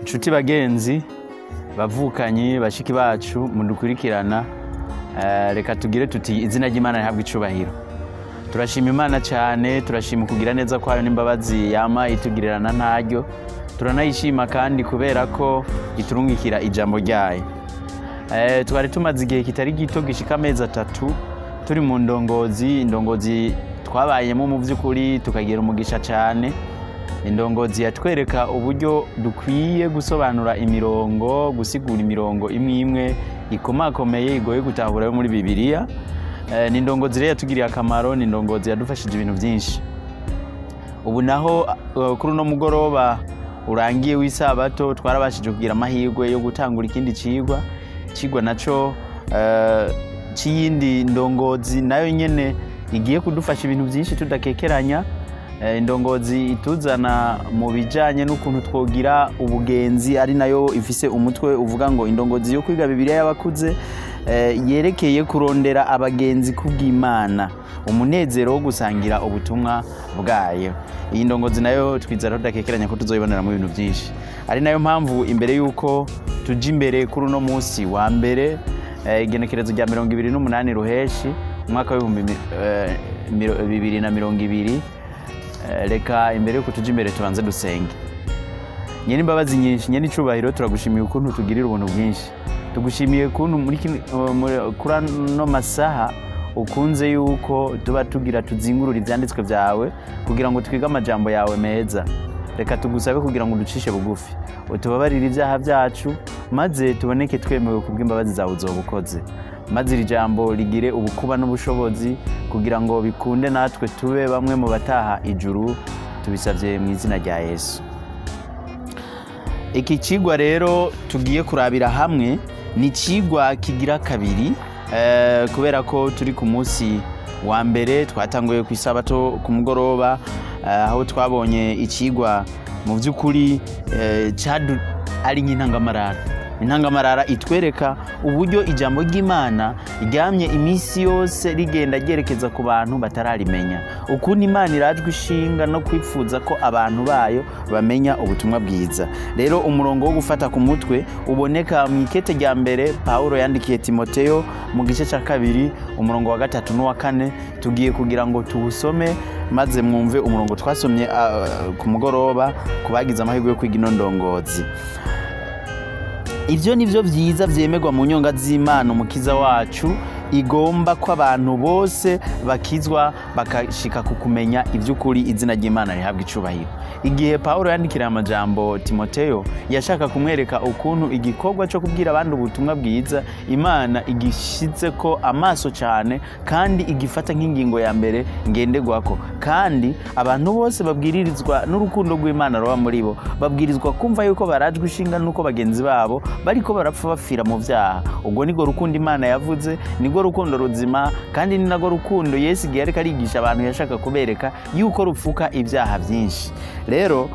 Nshuti bagenzi, bavukanyi, bashiki bacu mudukurikirana, reka tugire tuti izina ry'Imana rihabwe icubahiro. Turashima Imana cyane, turashima kugira neza kwayo n'imbabazi yama itugirirana ntaryo. Turanayishima kandi kubera ko iturungikira ijambo ryayo. Twari tumaze igihe kitari gito gishika amezi 3 turi mu ndongozi, indongozi twabayemo mu by'ukuri tukagira umugisha cyane. Indongozi yatwereka uburyo dukwiye gusobanura imirongo, gusigura imirongo imwe imwe ikomakomeye igoye gutahura yo muri Bibiliya. Ni indongozi rero yatugiriye akamaro, ni indongozi yadufashije ibintu byinshi. Ubu naho kuri uno mugoroba urangiye w'isabato twarabashije kugira amahirwe yo gutangura ikindi cigwa, cigwa naco c'iyindi ndongozi nayo nyene igiye kudufasha ibintu byinshi tudakekeranya. Indongozi ituzana mu bijanye n'ukuntu twogira ubugenzi, ari nayo ifise umutwe uvuga ngo indongozi yo kwiga Bibiliya y'abakuze, yerekeye kurondera abagenzi kubw'Imana, umunezero wo gusangira ubutumwa bwayo. Iyi ndongozi nayo twizera tudakekeranya ko tuzoyiboneramo ibintu byinshi. Ari nayo mpamvu imbere yuko tuja imbere kuri uno munsi wa mbere, igenekerezo rya 28 Ruheshi umwaka w'ibihumbi 2020, reka imbere yuko tuja imbere tubanze dusenge. Nyene imbabazi nyinshi, nyene icubahiro, turagushimiye ukuntu tugirira ubuntu bwinshi. Tugushimiye ukuntu muri kuri ano masaha ukunze yuko tuba tugira tuzingurura ivyanditswe vyawe kugira ngo twige amajambo yawe meza. Reka tugusabe kugira ngo uducishe bugufi, utubabarire ibyaha byacu, maze tuboneke twemewe kubw'imbabazi zawe uzobukoze. Maze iri jambo rigire ubukuba n'ubushobozi kugira ngo bikunde natwe tube bamwe mu bataha ijuru. Tubisabye mu izina rya Yesu. Iki cigwa rero tugiye kurabira hamwe ni cigwa kigira kabiri, kubera ko turi ku munsi wa mbere twatanguye ku isabato ku mugoroba, aho twabonye icigwa mu by'ukuri cadu ari nk'intangamarara. Intangamarara itwereka uburyo ijambo ry'Imana ryamye iminsi yose rigenda ryerekeza ku bantu batararimenya, ukuntu Imana irajwe ishinga no kwifuza ko abantu bayo bamenya ubutumwa bwiza. Rero umurongo wo gufata ku mutwe uboneka mu ikete rya mbere Paulo yandikiye Timoteyo mu gice cya 2 umurongo wa 3 n'uwa 4. Tugiye kugira ngo tuwusome maze mwumve umurongo twasomye ku mugoroba kubagize amahirwe yo kwiga ino ndongozi. Ivyo nivyo vyiza vyemerwa mu nyonga z'Imana umukiza wacu, igomba ko abantu bose bakizwa bakashika ku kumenya ivy'ukuri. Izina ry'Imana rihabwa icubahiro. Igihe Paulo yandikira amajambo Timoteyo, yashaka kumwereka ukuntu igikorwa cyo kubwira abandi ubutumwa bwiza Imana igishize ko amaso cyane, kandi igifata nk'ingingo ya mbere ngenderwako. Kandi abantu bose babwiririzwa n'urukundo rw'Imana ruba muri bo, babwirizwa kumva yuko barajwe ishinga nuko bagenzi babo bariko barapfa bapfira mu vyaha. Ubwo niko rukundo Imana yavuze, niko rukundo ruzima, kandi ni nago rukundo Yesu igihe ariko arigisha abantu yashaka kubereka yuko rupfuka ibyaha byinshi. Rero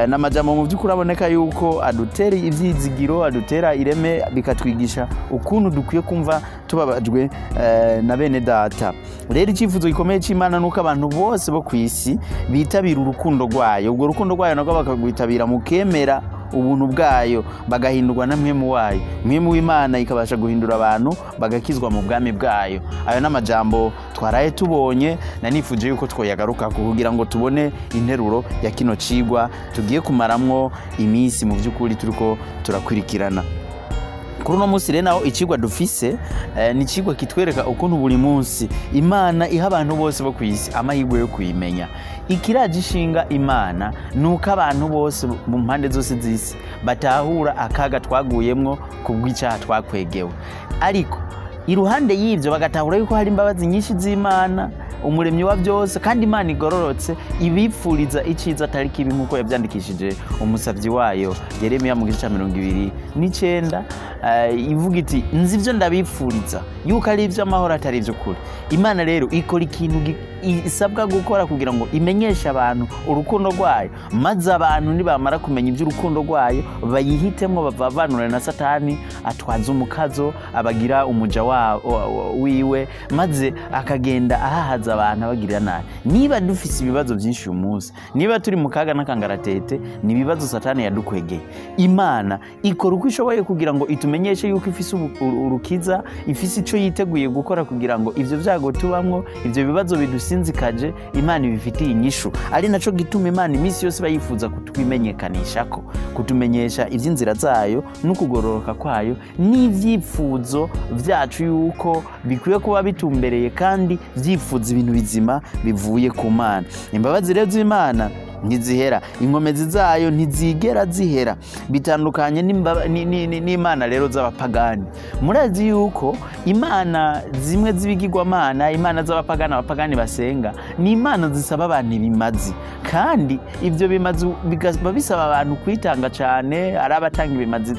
n'amajambo mu by'ukuri aboneka yuko adutera ivyizigiro, adutera ireme, bikatwigisha ukuntu dukwiye kumva tubabajwe na bene data. Rero icyifuzo gikomeye c'Imana nuko abantu bose bo kwisi bitabira urukundo rwayo. Ubwo rukundo rwayo nagwo bakagwitabira mu kemera ubuntu bwayo, bagahindurwa na mwemu wayo. Mwemu w'Imana ikabasha guhindura abantu bagakizwa mu bwami bwayo. Ayo n'amajambo twaraye tubonye, na nifuje yuko twoyagaruka kugira ngo tubone interuro ya kino cigwa tugiye kumaramwo iminsi mu by'ukuri turiko turakwirikirana. Kuri uno munsi rero naho icigwa dufise ni icigwa kitwereka ukuntu buri munsi Imana iha abantu bose bo kwisi amahirwe yo kuyimenya. Ikiraje ishinga Imana nuko abantu bose mu mpande zose z'isi batahura akaga twaguyemwo kubw'icyaha twakwegewe. Ariko iruhande y'ivyo bagatahura yuko hari imbabazi nyinshi z'Imana, umuremyi wa byose, kandi Imana igororotse ibipfuriza iciza atari kibi, nkuko yavyandikishije umusavyi wayo Yeremiya mu gice ca 29. ivuga iti nzi ibyo ndabipfuriza yuko ari iby'amahoro atari iby'ukuri. Imana rero ikora ikintu isabwa gukora kugira ngo imenyeshe abantu urukundo rwayo, maze abantu nibamara kumenya iby'urukundo rwayo bayihitemo bavavanure na Satani atwaza umukazo abagira umuja wiwe, maze akagenda ahahaza abantu abagirira nabi. Niba dufise ibibazo byinshi uyu munsi, niba turi mu kaga n'akangaratete, ni ibibazo Satani yadukwegeye. Imana ikora uko ishoboye kugira ngo itumenyeshe yuko ifise urukiza, ifise ico yiteguye gukora kugira ngo ivyo vyago tubamwo, ivyo bibazo bidusinzikaje, Imana ibifitiye inyishu. Ari naco gituma Imana iminsi yose bayifuza kutwimenyekanishako, kutumenyesha ivy'inzira zayo n'ukugororoka kwayo n'ivyifuzo vyacu yuko bikwiye kuba bitumbereye kandi vyifuza ibintu bizima bivuye ku Mana. Imbabazi rero z'Imana ntizihera, inkomezi zayo ntizigera zihera. Bitandukanye n'Imana rero z'abapagani. Murazi yuko imana zimwe z'ibigirwamana, imana z'abapagani, abapagani basenga, ni imana zisaba abantu ibimazi, kandi ivyo bimazi bikaba bisaba abantu kwitanga cyane. Ari abatanga ibimazi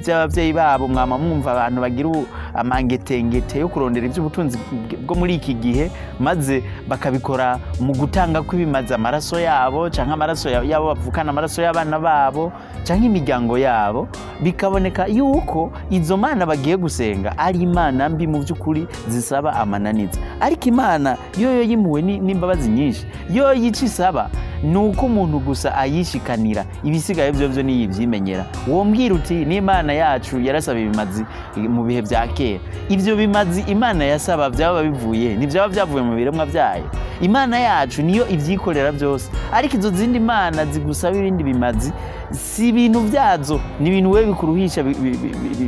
by'abavyeyi babo, mwama mwumva abantu bagira amangetengete yo kurondera iby'ubutunzi bwo muri iki gihe, maze bakabikora mu gutanga kw'ibimazi amaraso yabo canke amaraso yabo bavukana, amaraso y'abana babo canke imiryango yabo. Bikaboneka yuko izo mana bagiye gusenga ari imana mbi mu by'ukuri zisaba amananiza. Ariko Imana yoyo yimuwe n'imbabazi nyinshi, yo yica isaba nuko umuntu gusa ayishikanira, ibisigaye byo byo niyivyimenyera. Wombwira uti n'Imana yacu yarasaba ibimazi mu bihe vya kera, ivyo bimazi Imana yasaba byaba bivuye, ntibyaba byavuye mu biremwa byayo. Imana yacu niyo ivyikorera byose, ariko izo zindi mana zigusaba ibindi bimazi si ibintu byazo, ni ibintu wewe bikuruhisha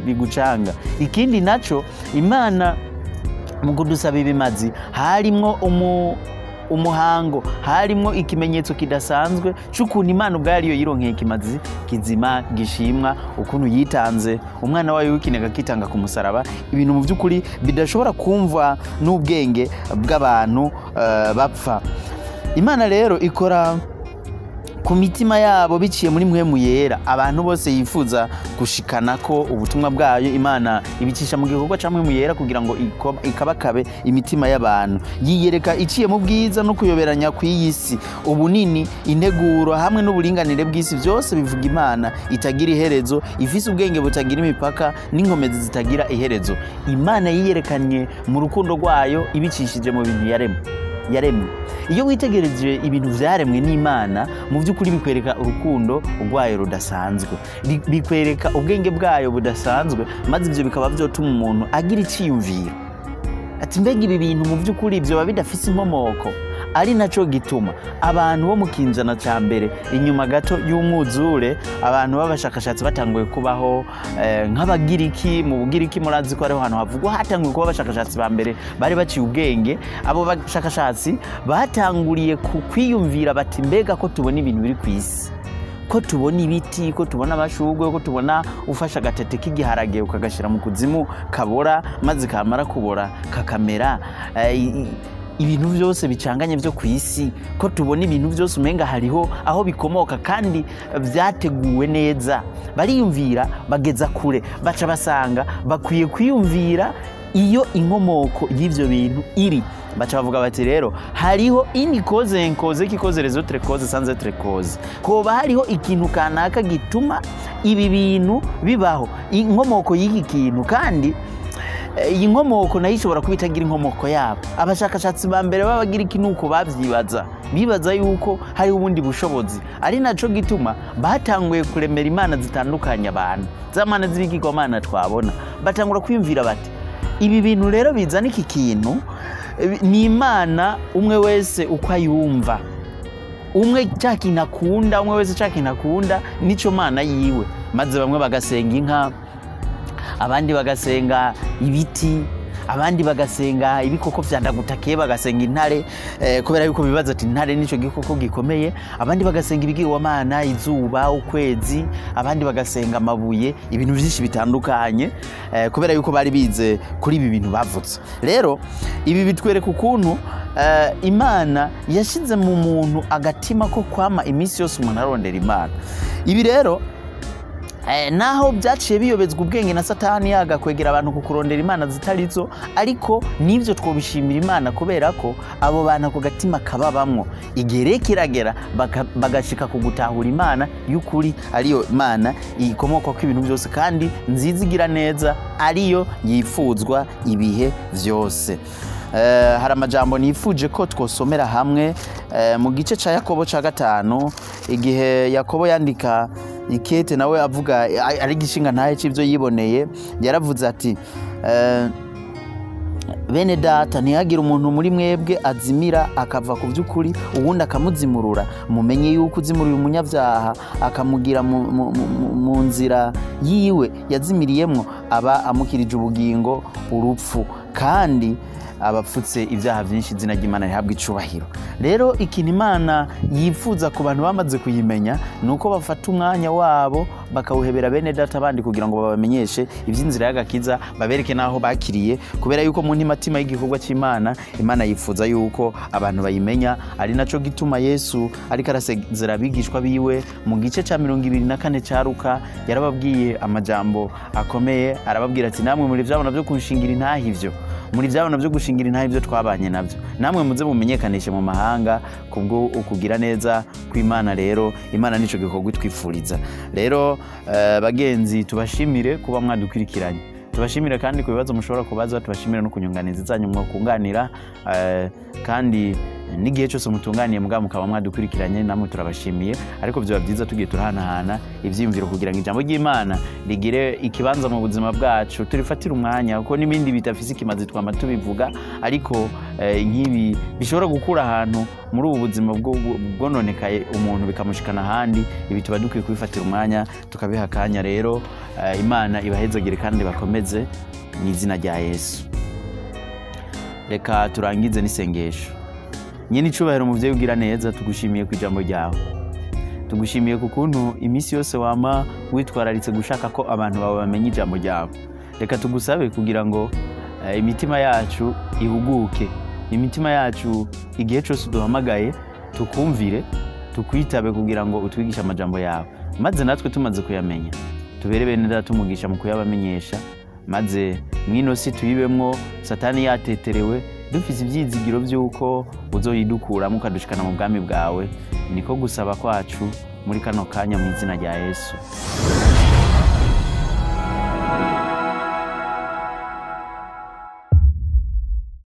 bigucanga. Ikindi naco, Imana mu kudusaba ibimazi harimwo umuhango, harimwo ikimenyetso kidasanzwe c'ukuntu Imana ubwayo ariyo yironkeye ikimazi kizima gishimwa, ukuntu yitanze umwana wayo w'ikinega akitanga ku musaraba, ibintu mu by'ukuri bidashobora kumva n'ubwenge bw'abantu bapfa. Imana rero ikora ku mitima yabo biciye muri Mpwemu Yera. Abantu bose yifuza gushikana ko ubutumwa bwayo, Imana ibicisha mu gikorwa ca Mpwemu Yera kugira ngo ikabakabe imitima y'abantu. Yiyereka iciye mu bwiza no kuyoberanya kw'iyi si, ubunini, integuro hamwe n'uburinganire bw'isi, byose bivuga Imana itagira iherezo, ifise ubwenge butagira imipaka n'inkomezi zitagira iherezo. Imana yiyerekanye mu rukundo rwayo ibicishije mu bintu yaremye. Iyo witegereje ibintu vyaremwe n'Imana, mu by'ukuri bikwereka urukundo rwayo rudasanzwe, bikwereka ubwenge bwayo budasanzwe, maze ivyo bikaba vyotuma umuntu agira iciyumviro ati mbega ibi bintu mu by'ukuri vyoba bidafise inkomoko. Ari naco gituma abantu bo mu kinjana ca mbere inyuma gato y'umwuzure, abantu b'abashakashatsi batanguye kubaho nk'abagiriki. Mu Bugiriki murazi ko ariho hantu havugwa hatanguye kuba abashakashatsi ba mbere bari baciye ubwenge. Abo bashakashatsi batanguriye ku kwiyumvira bati mbega ko tubona ibintu biri ku isi, ko tubona ibiti, ko tubona amashurwe, ko tubona ufasha agatete k'igiharage ukagashira mu kuzimu kabora, maze kamara kubora kakamera, ibintu byose bicanganye byo ku isi, ko tubona ibintu byose umenga hariho aho bikomoka kandi vyateguwe neza. Bariyumvira bageza kure, baca basanga bakwiye kwiyumvira iyo inkomoko y'ivyo bintu iri. Baca bavuga bati rero hariho une cause, une cause qui cause les autres causes sans être cause. Koba hariho ikintu kanaka gituma ibi bintu bibaho, inkomoko y'iki kintu, kandi iyi nkomoko nayo ishobora kuba itagira inkomoko yabo. Abashakashatsi ba mbere b'abagiriki nuko bavyibaza, bibaza yuko hari ubundi bushobozi. Ari naco gituma batanguye kuremera imana zitandukanye abantu, za mana z'ibigirwamana twabona. Batangura kwiyumvira bati ibi bintu rero bizana iki kintu ni Imana, umwe wese uko ayumva, umwe ca kintu akunda, umwe wese ca kintu akunda nico mana yiwe. Maze bamwe bagasenga inka, abandi bagasenga ibiti, abandi bagasenga ibikoko vya ndagutakiye, bagasenga intare, kubera yuko bibaza ati intare nico gikoko gikomeye. Abandi bagasenga ibigirwamana, izuba, ukwezi, abandi bagasenga amabuye, ibintu vyinshi bitandukanye, kubera yuko bari bize kuri ibi bintu bavutse. Rero ibi bitwereka ukuntu Imana yashize mu muntu agatima ko kwama iminsi yose umuntu arondera Imana. Ibi rero Naho byaciye biyobezwa ubwenge na Satani agakwegera abantu kukurondera imana zitarizo, ariko nivyo twobishimira Imana kubera ko abo bantu ako gatima kababamwo igihe kiragera bagashika kugutahura Imana y'ukuri, ariyo Imana ikomoka ko ibintu byose kandi nziza igira neza, ariyo yifuzwa ibihe vyose. Hari amajambo nifuje ko twosomera hamwe mu gice ca Yakobo ca 5, igihe Yakobo yandika ikete nawe avuga ari gishinga ntaye c'ivyo yiboneye, yaravuze ati bene data, ntihagire umuntu muri mwebwe azimira akava ku by'ukuri uwundi akamuzimurura. Mumenye yuko uzimuriye umunyabyaha akamugira mu nzira yiwe yazimiriyemwo, aba amukirije ubugingo urupfu, kandi abapfutse ibyaha byinshi. Izina ry'Imana rihabwa icubahiro. Rero ikintu Imana yifuza ku bantu bamaze kuyimenya ni uko bafata umwanya wabo bakawuhebera bene data bandi kugira ngo babamenyeshe iby'inzira y'agakiza, babereke n'aho bakiriye, kubera yuko mu ntimatima y'igikorwa cy'Imana, Imana yifuza yuko abantu bayimenya. Ari naco gituma Yesu ariko arasezera abigishwa biwe mu gice ca 24 ca Luka, yarababwiye amajambo akomeye, arababwira ati namwe muri vyabona byo kunshingira intahe ivyo, muri vyabona byo gushingira intahe ivyo twabanye navyo, namwe muze mumenyekanishe mu mahanga kubwo ukugira neza kw'Imana. Rero Imana nico gikorwa itwifuriza. Rero bagenzi, tubashimire kuba mwadukurikiranye, tubashimire kandi ku bibazo mushobora kubaza, tubashimire no kunyunganizi zanyu mwakunganira, kandi n'igihe cyose mutunganiye mugabo mukaba mwadukurikiranye namwe turabashimiye. Ariko byoba byiza tugiye turahanahana ivyiyumviro kugira ngo ijambo ry'Imana rigire ikibanza mu buzima bwacu, turifatire umwanya, kuko n'ibindi bitafise ikimazi twama tubivuga, ariko nk'ibi bishobora gukura ahantu muri ubu buzima bwononekaye umuntu bikamushikana ahandi, ibi tuba dukwiye kubifatira umwanya tukabiha akanya. Rero Imana ibahezagire kandi bakomeze mu izina rya Yesu. Reka turangize n'isengesho. Nyene icubahiro muvyeyi ugira neza, tugushimiye ku ijambo ryawe, tugushimiye ku kuntu iminsi yose wama witwararitse gushaka ko abantu bawe bamenye ijambo ryawe. Reka tugusabe kugira ngo imitima yacu ihuguke, imitima yacu igihe cyose uduhamagaye tukumvire, tukwitabe kugira ngo utwigishe amajambo yawe, maze natwe tumaze kuyamenya tubere bene data umugisha mu kuyabamenyesha, maze mwino si tuyibemwo Satani yateterewe, dufise ivyizigiro vy'uko uzoyidukuramo ukadushikana mu bwami bwawe. Niko gusaba kwacu muri kano kanya mu izina rya Yesu.